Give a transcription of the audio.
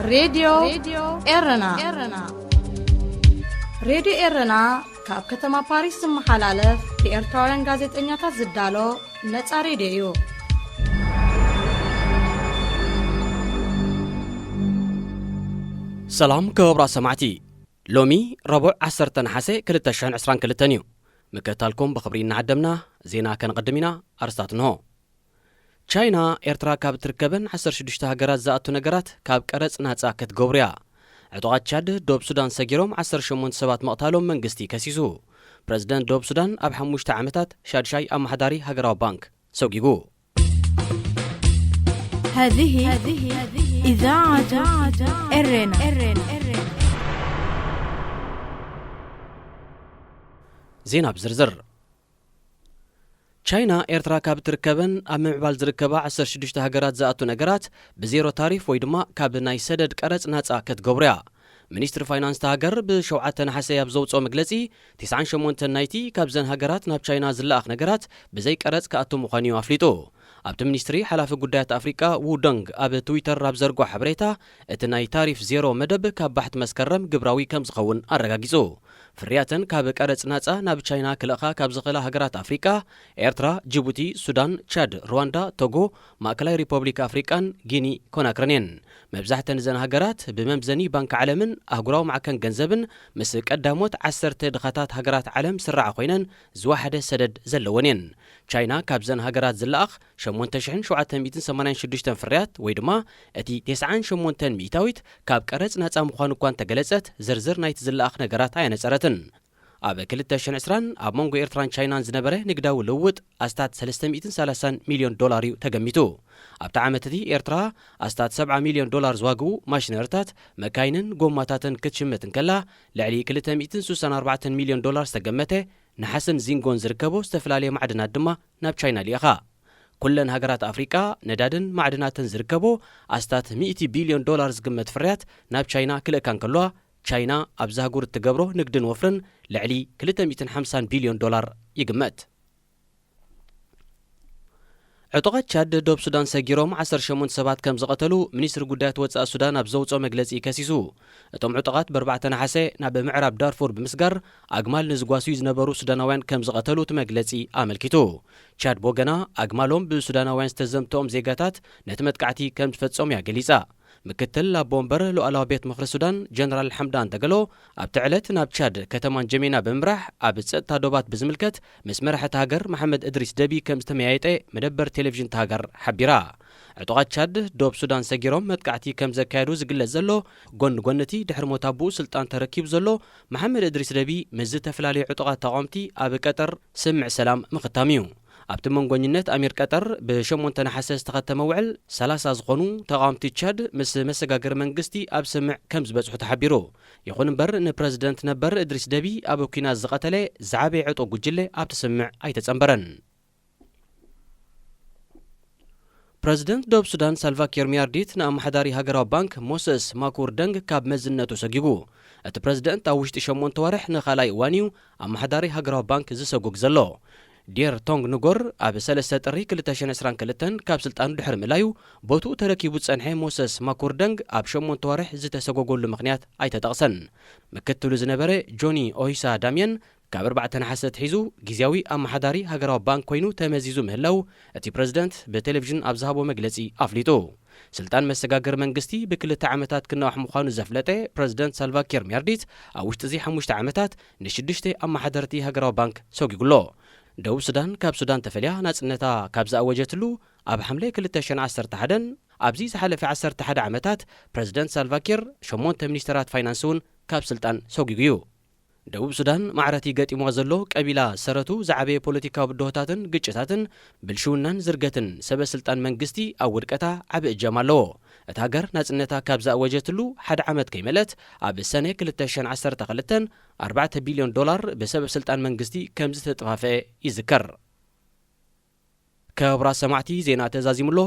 ሬድዮ ኤረና። ሬድዮ ኤረና ካብ ከተማ ፓሪስ ዝመሓላለፍ ብኤርትራውያን ጋዜጠኛታት ዝዳሎ ነጻ ሬድዮ እዩ። ሰላም ክቡራት ሰማዕቲ፣ ሎሚ ረቡዕ ዓሰርተ ነሓሰ ክልተ ሽሕን ዕስራን ክልተን እዩ። ምክትታልኩም ብኽብሪ እናዓደምና፣ ዜና ከነቐድም ኢና። ኣርስታት እንሆ። ቻይና፣ ኤርትራ ካብ እትርከበን ዓሰርተ ሽዱሽተ ሃገራት ዝኣቱ ነገራት ካብ ቀረጽ ናጻ ክትገብሩ እያ። ዕጡቓት ቻድ፣ ዶብ ሱዳን ሰጊሮም ዓሰርተ ሸሞንተ ሰባት ምቕታሎም መንግስቲ ከሲሱ። ፕረዚደንት ዶብ ሱዳን ኣብ ሓሙሽተ ዓመታት ሻድሻይ ኣመሓዳሪ ሃገራዊ ባንክ ሰጒጉ። هذه إذاعة إرنا. ዜና ብዝርዝር። ቻይና፣ ኤርትራ ካብ እትርከበን ኣብ ምምዕባል ዝርከባ ዓሰርተ ሽዱሽተ ሃገራት ዝኣቱ ነገራት ብዜሮ ታሪፍ ወይ ድማ ካብ ናይ ሰደድ ቀረጽ ናጻ ክትገብሩ እያ። ሚኒስትሪ ፋይናንስ እታ ሃገር ብሸውዓተ ነሓሰ ኣብ ዘውጽኦ መግለጺ፣ ተስዓን ሸሞንተን ናይቲ ካብዘን ሃገራት ናብ ቻይና ዝለኣኽ ነገራት ብዘይ ቀረጽ ክኣቱ ምዃኑ እዩ ኣፍሊጡ። ኣብቲ ሚኒስትሪ ሓላፊ ጉዳያት ኣፍሪቃ ዉ ዶንግ ኣብ ትዊተር ኣብ ዘርግሖ ሓበሬታ፣ እቲ ናይ ታሪፍ ዜሮ መደብ ካብ ባሕቲ መስከረም ግብራዊ ከም ዝኸውን ኣረጋጊጹ። ፍርያተን ካብ ቀረጽ ናጻ ናብ ቻይና ክልእኻ ካብ ዝኽእላ ሃገራት ኣፍሪቃ፣ ኤርትራ፣ ጅቡቲ፣ ሱዳን፣ ቻድ፣ ሩዋንዳ፣ ቶጎ፣ ማእከላይ ሪፐብሊክ ኣፍሪቃን ጊኒ ኮናክርን እየን። መብዛሕተን እዘን ሃገራት ብመምዘኒ ባንኪ ዓለምን ኣህጉራዊ ማዕከን ገንዘብን ምስ ቀዳሞት ዓሰርተ ድኻታት ሃገራት ዓለም ስራዓ ኮይነን ዝወሓደ ሰደድ ዘለወን እየን። ቻይና ካብዘን ሃገራት ዝለኣኽ ሸሞንተ ሽሕን ሸውዓተ ሚእትን ሰማንያን ሽዱሽተን ፍርያት ወይ ድማ እቲ ተስዓን ሸሞንተን ሚእታዊት ካብ ቀረጽ ናጻ ምዃኑ እኳ እንተገለጸት፣ ዝርዝር ናይቲ ዝለኣኽ ነገራት ኣየነጸረትን። ኣብ ክልተ ሽሕን ዕስራን ኣብ መንጎ ኤርትራን ቻይናን ዝነበረ ንግዳዊ ልውውጥ ኣስታት ሰለስተ ሚእትን ሰላሳን ሚልዮን ዶላር እዩ ተገሚቱ። ኣብቲ ዓመት እቲ ኤርትራ ኣስታት ሰብዓ ሚልዮን ዶላር ዝዋግኡ ማሽነሪታት፣ መካይንን ጎማታትን ክትሽምት እንከላ፣ ልዕሊ ክልተ ሚእትን ስሳን ኣርባዕተን ሚልዮን ዶላር ዝተገመተ ነሓስን ዚንጎን ዝርከቦ ዝተፈላለየ ማዕድናት ድማ ናብ ቻይና ልኢኻ። ኩለን ሃገራት ኣፍሪቃ ነዳድን ማዕድናትን ዝርከቦ ኣስታት ሚእቲ ቢልዮን ዶላር ዝግመት ፍርያት ናብ ቻይና ክልእካ እንከለዋ፣ ቻይና ኣብዚ ኣህጉር እትገብሮ ንግድን ወፍርን ልዕሊ ክልተ ሚእትን ሓምሳን ቢልዮን ዶላር ይግመት። ዕጡቓት ቻድ ዶብ ሱዳን ሰጊሮም ዓሰርተ ሸሞንተ ሰባት ከም ዝቐተሉ ሚኒስትሪ ጉዳያት ወጻኢ ሱዳን ኣብ ዘውጽኦ መግለጺ ከሲሱ። እቶም ዕጡቓት ብኣርባዕተ ነሓሰ ናብ ምዕራብ ዳርፉር ብምስጋር ኣግማል ንዝጓስዩ ዝነበሩ ሱዳናውያን ከም ዝቐተሉ እቲ መግለጺ ኣመልኪቱ። ቻድ ብወገና፣ ኣግማሎም ብሱዳናውያን ዝተዘምተኦም ዜጋታት ነቲ መጥቃዕቲ ከም ዝፈጸሙ እያ ገሊጻ። ምክትል ኣቦ ወንበር ሉኣላዊ ቤት ምኽሪ ሱዳን ጀነራል ሓምዳን ደገሎ ኣብቲ ዕለት ናብ ቻድ ከተማ ንጀሜና ብምብራህ ኣብ ጸጥታ ዶባት ብዝምልከት ምስ መራሒ እታ ሃገር መሓመድ እድሪስ ደቢ ከም ዝተመያየጠ መደበር ቴሌቪዥን እታ ሃገር ሓቢራ። ዕጡቓት ቻድ ዶብ ሱዳን ሰጊሮም መጥቃዕቲ ከም ዘካየዱ ዝግለጽ ዘሎ፣ ጎኒ ጎኒ እቲ ድሕሪ ሞት ኣቦኡ ስልጣን ተረኪቡ ዘሎ መሓመድ እድሪስ ደቢ ምስ ዝተፈላለዩ ዕጡቓት ተቓወምቲ ኣብ ቀጠር ስምምዕ ሰላም ምኽታም እዩ። ኣብቲ መንጎኝነት ኣሚር ቀጠር ብሸሞንተ ነሓሰ ዝተኸተመ ውዕል፣ ሰላሳ ዝኾኑ ተቓወምቲ ቻድ ምስ መሰጋገሪ መንግስቲ ኣብ ስምምዕ ከም ዝበጽሑ ተሓቢሩ። ይኹን እምበር፣ ንፕረዚደንት ነበር እድሪስ ደቢ ኣብ ኲናት ዝቐተለ ዝዓበየ ዕጡቕ ጉጅለ ኣብቲ ስምምዕ ኣይተጸንበረን። ፕረዚደንት ደቡብ ሱዳን ሳልቫ ኪር ሚያርዲት ንኣመሓዳሪ ሃገራዊ ባንክ ሞሰስ ማኩር ደንግ ካብ መዝነቱ ሰጒጉ። እቲ ፕረዚደንት ኣብ ውሽጢ ሸሞንተ ዋርሕ ንኻልኣይ እዋን እዩ ኣመሓዳሪ ሃገራዊ ባንክ ዝሰጉግ ዘሎ። ዲር ቶንግ ንጎር ኣብ ሰለስተ ጥሪ ክልተ ሽሕን ዕስራን ክልተን ካብ ስልጣኑ ድሕሪ ምእላዩ፣ ቦትኡ ተረኪቡ ዝጸንሐ ሞሰስ ማኩር ደንግ ኣብ ሸሞንተ ዋርሕ ዝተሰጎገሉ ምኽንያት ኣይተጠቕሰን። ምክትሉ ዝነበረ ጆኒ ኦሂሳ ዳምየን ካብ ኣርባዕተ ነሓሰ ኣትሒዙ ግዝያዊ ኣመሓዳሪ ሃገራዊ ባንክ ኮይኑ ተመዚዙ ምህላው እቲ ፕረዚደንት ብቴሌቪዥን ኣብ ዝሃቦ መግለጺ ኣፍሊጡ። ስልጣን መሰጋገሪ መንግስቲ ብክልተ ዓመታት ክነዋሕ ምዃኑ ዘፍለጠ ፕረዚደንት ሳልቫ ኪር ሚያርዲት፣ ኣብ ውሽጢ እዚ ሓሙሽተ ዓመታት ንሽዱሽተ ኣመሓደርቲ ሃገራዊ ባንክ ሰጒጉ ኣሎ። ደቡብ ሱዳን ካብ ሱዳን ተፈልያ ናጽነታ ካብ ዝኣወጀትሉ ኣብ ሓምለ ክልተ ሽሕን ዓሰርተ ሓደን፣ ኣብዚ ዝሓለፈ ዓሰርተ ሓደ ዓመታት ፕረዚደንት ሳልቫ ኪር ሸሞንተ ሚኒስተራት ፋይናንስ እውን ካብ ስልጣን ሰጒጉ እዩ። ደቡብ ሱዳን ማዕረቲ ገጢምዋ ዘሎ ቀቢላ ሰረቱ ዝዓበየ ፖለቲካዊ ብድሆታትን ግጭታትን ብልሽውናን ዝርገትን ሰበ ስልጣን መንግስቲ ኣብ ውድቀታ ዓቢ እጃም ኣለዎ። እታ ሃገር ናጽነታ ካብ ዝኣወጀትሉ ሓደ ዓመት ከይመልአት፣ ኣብ ሰነ ክልተ ሽሕን ዓሰርተ ክልተን ኣርባዕተ ቢልዮን ዶላር ብሰበ ስልጣን መንግስቲ ከም ዝተጠፋፍአ ይዝከር። ክቡራት ሰማዕቲ፣ ዜና ተዛዚሙ ኣሎ።